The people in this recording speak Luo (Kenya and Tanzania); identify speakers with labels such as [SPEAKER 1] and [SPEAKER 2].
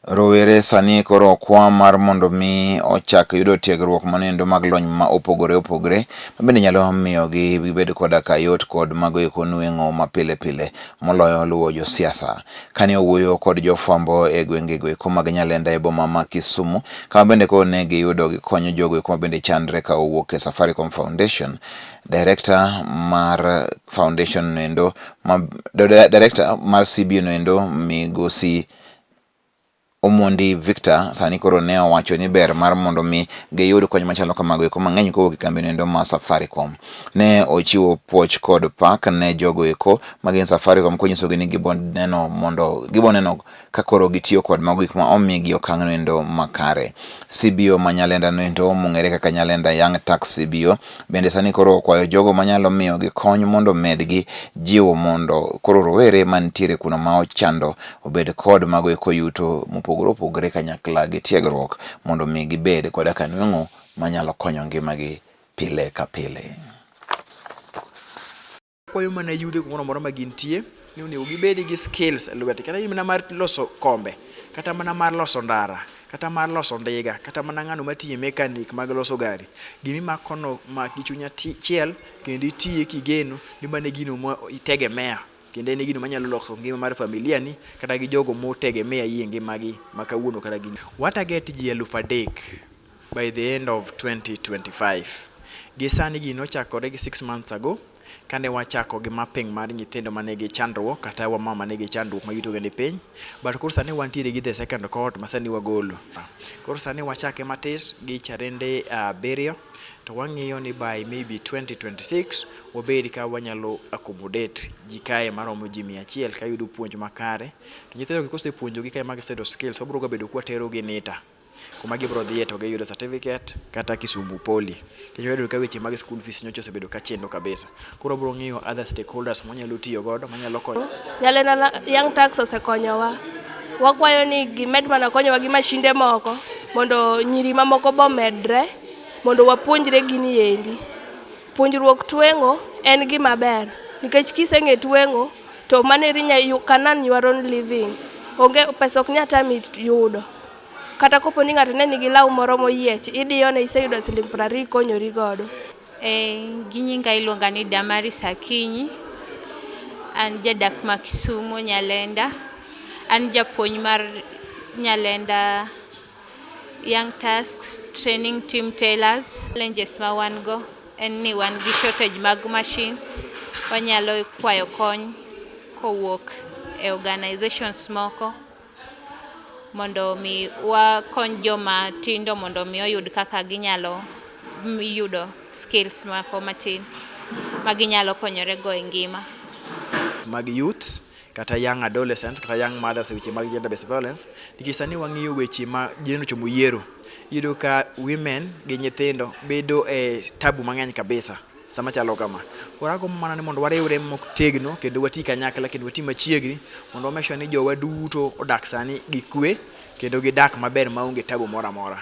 [SPEAKER 1] Rowere sani koro okwa mar mondo mi ochak yudo tiegruok manoendo mag lony ma opogore opogore mabende nyalo miyo gi gibed koda ka yot kod mago eko nweng'o mapile pile moloyo luwo josiasa. Kane owuoyo kod jofwambo e gwengego eko mag Nyalenda e boma ma Kisumu, kama bende koro ne giyudo gikonyo jogo eko mabende chandre ka owuok e Safaricom Foundation. Director mar foundation noendo ma, director mar CBO noendo migosi Omondi Victor sani koro ne owacho ni ber mar mondo mi giyud kony machalo kamago eko mang'eny kowuok e kambi noendo mar Safaricom. Ne ochiwo puoch kod pak ne jogo eko magin Safaricom konyisogi ni gibo neno mondo gibo neno ka koro gitiyo kod mago gik ma omigi okang' noendo makare. CBO ma Nyalenda noendo mong'ere kaka Nyalenda Young Tax CBO bende sani koro okwayo jogo manyalo miyogi kony mondo omedgi jiwo mondo koro rowere mantiere kuno ma ochando obed kod mago eko yuto mopogore opogore kanyakla gi tiegruok mondo mi gibed koda ka nweng'o manyalo konyo ngimagi pile ka pile.
[SPEAKER 2] Kwayo mana yudhe kumoro amora ma gintie ni onego gibed gi skills e lwetgi kata mana mar loso kombe, kata mana mar loso ndara, kata mar loso ndiga, kata mana ng'ano matiyo e mechanic mag loso gari. Gimimakono mak gi chuny achiel kendo itiye kigeno ni mano e gino ma itegemea kendo en e gino manyalo loso ngima mar familia ni kata gi jogo motegemea e ngimagi ma kawuono kata gi. Wa target ji 3000 by the end of 2025. Gi sani gini nochakore gi 6 months ago kane wachako gi mapping mar nyithindo manigi chandruok kata wamama manigi chandruok ma yutogi ni piny, but koro sani wantiere gi the second cohort ma sani wagolo. Koro sani wachake matis gi charende abiriyo to wang'iyo ni by maybe 2026 wabed ka wanyalo accommodate ji kae maromo ji 100 kayudo puonj makare. To nyithindo gi kosepuonjogi kae ma giseyudo skills, wabiro ga bedo kwatero gi NITA kuma gibiro dhiye to giyudo certificate kata Kisumu Poly. Nikech wayudo ka weche mag school fees nyocha osebedo ka chendo kabisa. Koro wabiro ng'iyo other stakeholders mwanyalo tiyo godo manyalo konyo.
[SPEAKER 3] Nyalenda Young Turks osekonyowa. Wakwayo ni gimed mana konyowa gi mashinde moko mondo nyiri mamoko be omedre mondo wapuonjre gini endi. Puonjruok tweng'o en gima ber nikech kiseng'e tweng'o to mano eri you can earn your own living. Onge pesa ok nyal tami yudo. Kata kopo ni ng'ato ne nigi law moro moyiech, idiyone iseyudo siling 20 ikonyori godo.
[SPEAKER 4] Gi nyinga iluonga ni Damaris Akinyi. An jadak ma Kisumu, Nyalenda. An japuonj mar Nyalenda Young Tasks Training Team Tailors. Challenges ma wan go en ni wan gi shortage mag machines. Wanyalo kwayo kony kowuok e organizations moko mondo mi wakony joma tindo mondo mi oyud kaka ginyalo yudo skills moko matin ma ginyalo konyore go e ngima.
[SPEAKER 2] Mag youth kata young adolescent kata young mothers e weche mag gender based violence, nikech sani wang'iyo weche ma ochomo yiero, iyudo ka women gi nyithindo bedo e tabu mang'eny kabisa sama chalo kama. Koro agombo mana ni mondo wariwre motegno kendo wati kanyakla kendo wati machiegni mondo wa make sure ni jowa duto odak sani gi kwe kendo gidak maber maonge tabu moro amora.